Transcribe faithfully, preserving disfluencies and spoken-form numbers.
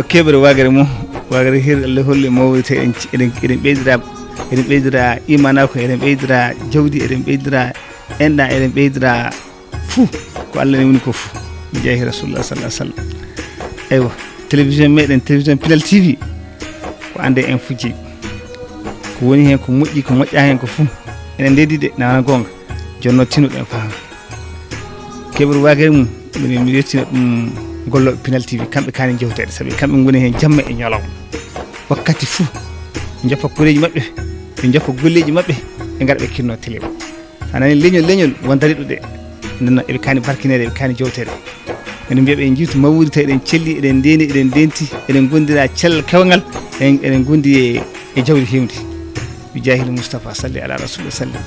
Keɓre wagere mo wagere hirde Allah holli mawri tawi eɗen eɗen eɗen ɓeydira eɗen ɓeydira imanako, eɗen ɓeydira jawdi, eɗen ɓeydira enɗa, eɗen ɓeydira fou. Ko Allah ne woni ko fou. Mi jeehi Rasulullah sallallahu alaihi wasallam. Eywa, télévision meɗen, télévision Pinal T V, ko ande en fujji, ko woni hen ko moƴƴi, ko moƴƴa hen ko fou, enen ndedi de, nana gonga. Jonno tinoɗen faham. Keɓre wagere mum, minen mi yettina ɗum golloɓe Pinal T V, kamɓe kani jewteɗe, saabu kamɓe ngoni hen jamma e ñalawma. Wakkati fou, ɓe joppa koreji maɓɓe, ɓe joppa golleji maɓɓe, ɓe gara ɓe kinno télé o. Sa nani leñol leñol won dariɗo de, ndenno eɓe kani barkinede, eɓe kani jewteɗe. Ene mbiya ɓe jiitu mawri tawi eɗen celli, eɗen ndeni, eɗen ndenti, eɗen gondira cellal kewngal, eɗen eɗen gondi e e jawdi hewndi. Bi jahil Mustafa, salli ala Rasulillah, sallim.